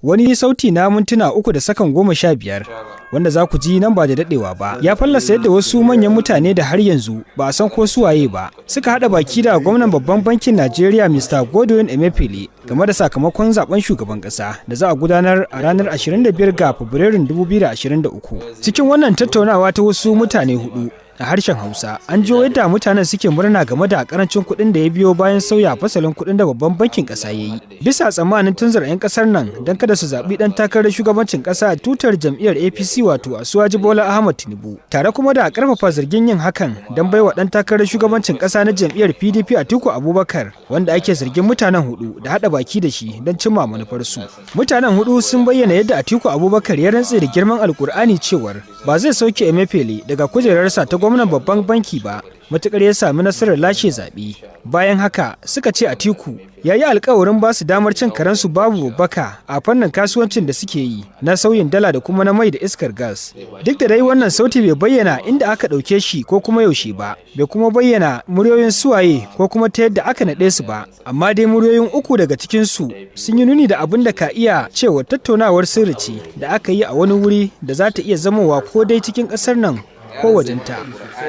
Wani sauti na mintuna 3 da sakan 15 wanda za ku ji nan ba da daɗewa ba ya fallasa yadda wasu manyan mutane da har yanzu ba a san ko su waye ba suka haɗa baki da gwamnan Babban Bankin Najeriya, Mr. Godwin Emefiele, game da sakamakon zaben shugaban ƙasa da za a gudanar a ranar 25 ga Fabrairun 2023. Cikin wannan tattaunawa ta wasu mutane hudu a harshen Hausa, an jiyo yadda mutanen suke murna game da karancin kuɗin da ya biyo bayan sauya fasalin kuɗin da Babban Bankin ƙasa ya yi, bisa tsammanin tunzura 'yan ƙasar nan don kada su zaɓi ɗan takarar shugabancin ƙasa a tutar jam'iyyar APC, wato Asiwaju Bola Ahmad Tinubu, tare kuma da ƙarfafa zargin yin hakan don baiwa ɗan takarar shugabancin ƙasa na jam'iyyar PDP, Atiku Abubakar, wanda ake zargin mutanen hudu da haɗa baki da shi don cimma manufarsu. Mutanen hudu sun bayyana yadda Atiku Abubakar ya rantse da girman Alkur'ani cewar ba zai sauke Emefiele daga kujerarsa ta gwamnan Babban Banki ba matukar ya sami nasarar lashe zaɓe. Bayan haka suka ce Atiku ya yi alkawarin ba su damar cin karensu babu babbaka a fannin kasuwancin da suke yi na sauyin dala da kuma na mai da iskar gas. Duk da dai wannan sauti bai bayyana inda aka ɗauke shi ko kuma yaushe ba, bai kuma bayyana muryoyin suwaye ko kuma ta yadda aka naɗe su ba, amma dai muryoyin uku daga cikinsu sun yi nuni da abin da ka iya cewa tattaunawar sirri ce da aka yi a wani wuri da za ta iya zamowa ko dai cikin ƙasar nan ko wajenta.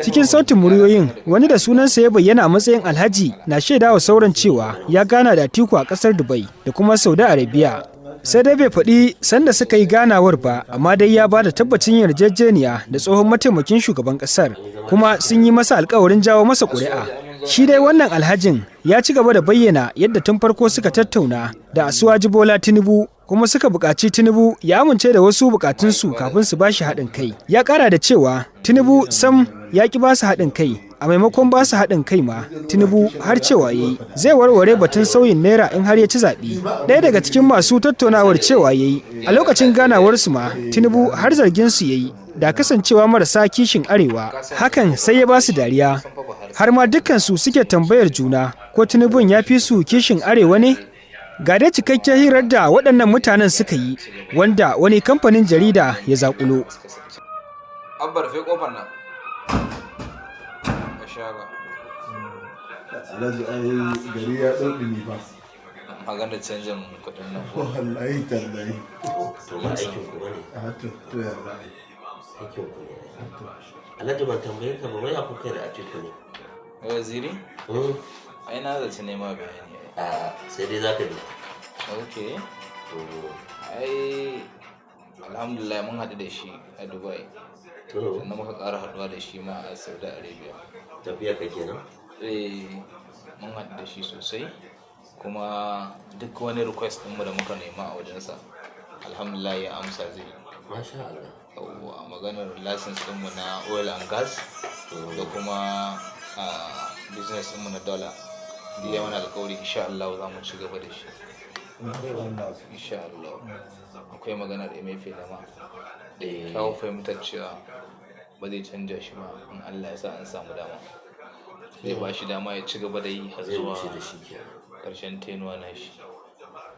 Cikin sautin muryoyin, wani da sunansa ya bayyana a matsayin Alhaji na shaidawa sauran cewa ya gana da Atiku a kasar Dubai da kuma Saudi Arabia. Sai dai bai faɗi sanda suka yi ganawar ba, amma dai ya ba da tabbacin yarjejeniya da tsohon mataimakin shugaban kasar, kuma sun yi masa alkawarin jawo masa ƙuri'a. Shi dai wannan alhajin ya ci gaba da bayyana yadda tun farko suka tattauna da Asiwaju Bola Tinubu, kuma suka buƙaci Tinubu ya amince da wasu buƙatunsu kafin su bashi haɗin kai. Ya ƙara da cewa Tinubu sam ya ƙi ba su haɗin kai, a maimakon ba su haɗin kai ma Tinubu har cewa ya yi zai warware batun sauyin naira in har ya ci zaɓe. Ɗaya daga cikin masu tattaunawar cewa ya yi a lokacin ganawarsu ma Tinubu har zargin su ya yi da kasancewa marasa kishin arewa. Hakan sai ya ba su dariya, har ma dukkansu suke tambayar juna ko Tinubun ya fi su kishin arewa ne. Ga dai cikakken hirar da waɗannan mutanen suka yi, wanda wani kamfanin jarida ya zaƙulo. Abba, rufe kofar nan. Ka shaga. Alhaji, ai gari ya ɗau ɗumi fa. Maganar canjin kuɗin nan ko. Wallahi tallahi. To, ba aikin ku bane. A to, ya za a yi? Aikin ku ne. Alhaji, ban tambaye ka ba, wai kuka da Atiku ne? Waziri? Hmm. Ai na zaci nema bayani ai. A sai dai zaka bi. Okay. Ai alhamdulillah mun haɗu da shi a Dubai. To. Sannan muka ƙara haɗuwa da shi ma a Saudi Arabia. Tafiya ka kenan? Eh, mun haɗu da shi sosai. Kuma duk wani request ɗinmu da muka nema a wajensa, alhamdulillah ya amsa, zai yi. Masha Allah. Yawwa, maganar license ɗinmu na oil and gas da kuma business ɗinmu na dollar. Duk ya mana alƙawari, insha Allah za mu ci gaba da shi. Insha Allah. Akwai maganar Emefiele ma. Da ya kawo fahimtar cewa ba zai canja shi ba in Allah ya sa an samu dama. Zai ba shi dama ya ci gaba da yi har Zai zuwa wuce da shi kenan. ƙarshen tenure na shi.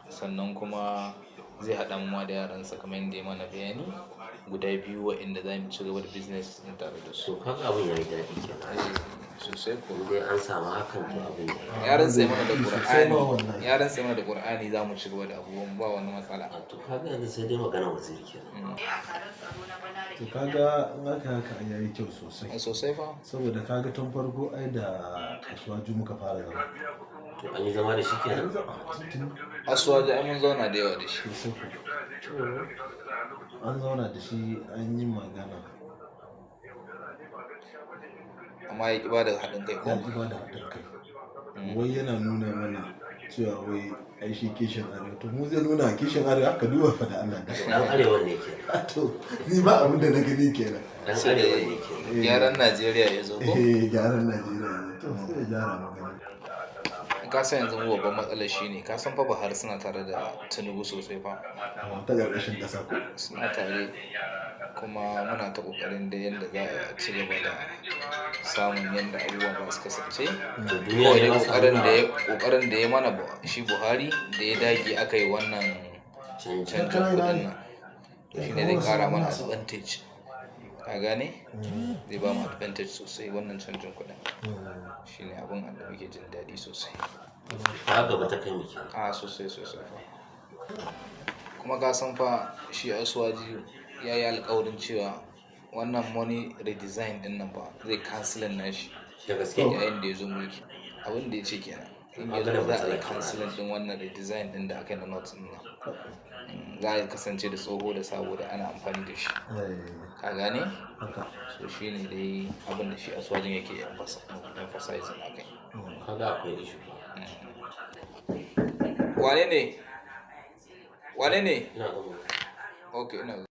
Sannan kuma zai haɗa mu ma da yaransa kamar yadda ya mana bayani, guda biyu waɗanda za mu ci gaba da business ɗin tare da su. To, kaga abin yayi daɗi kenan. Eh, sosai ko. In dai an samu hakan, to abin yayi. Ya rantse mana da Sosai ma Qur'ani, wallahi. ya rantse mana da Qur'ani za mu ci gaba da abubuwan, ba wani matsala. A to, kaga yanzu sai dai magana Waziri kenan. To, kaga in aka haka ai yayi kyau sosai. Eh, sosai fa. Saboda kaga tun farko ai da Asiwaju muka fara zama. To, an yi zama da shi kenan? Tuntuni. Asiwaju ai mun zauna da yawa da shi. Sosai ko. An zauna da shi, an yi magana. Amma ya ƙi ba da haɗin kai ko? Ya ƙi ba da haɗin kai. Wai yana nuna mana cewa wai ai shi kishin arewa. To, mu zai nuna kishin arewa? Ka duba fa da Allah da. Dan arewa ne kenan. To, ni ba abin da na gani kenan. Dan Sai arewa ne kenan. gyaran Najeriya ya zo ko? Eh, gyaran Najeriya ne. To, sai ya gyara magana. Ka san yanzu mu babban matsalar shine, ka san fa Buhari suna tare da Tinubu sosai fa. Ta ƙarƙashin ƙasa ko? Suna tare, kuma muna ta ƙoƙarin da yadda za a ci gaba da samun yadda abubuwan za su kasance. To, duniya Kawai ne dai ba sa ƙoƙarin da ya mana shi Buhari da ya dage aka yi wannan canji. canjin kuɗin nan, to shine zai ƙara mana advantage, ka gane? Zai ba mu advantage sosai wannan canjin kuɗin. Shine abin da muke jin daɗi sosai. Ta gaba ta kai mu kenan. A sosai sosai fa. Kuma ka san fa shi Asiwaju ya yi alkawarin cewa wannan money redesign din nan fa zai cancelling nashi Da gaske? yayin da ya zo mulki. Abin da ya ce kenan, in ya zo za a yi cancelling din wannan redesign din da aka yi na notes din nan. Za a kasance da tsoho da sabo da ana amfani da shi, ka gane? Haka. So shi ne dai abin da shi Asiwajun yake emphasizing a kai. Kaga akwai issue ba. Wane ne? Wane ne? Ina gama. Ok, ina.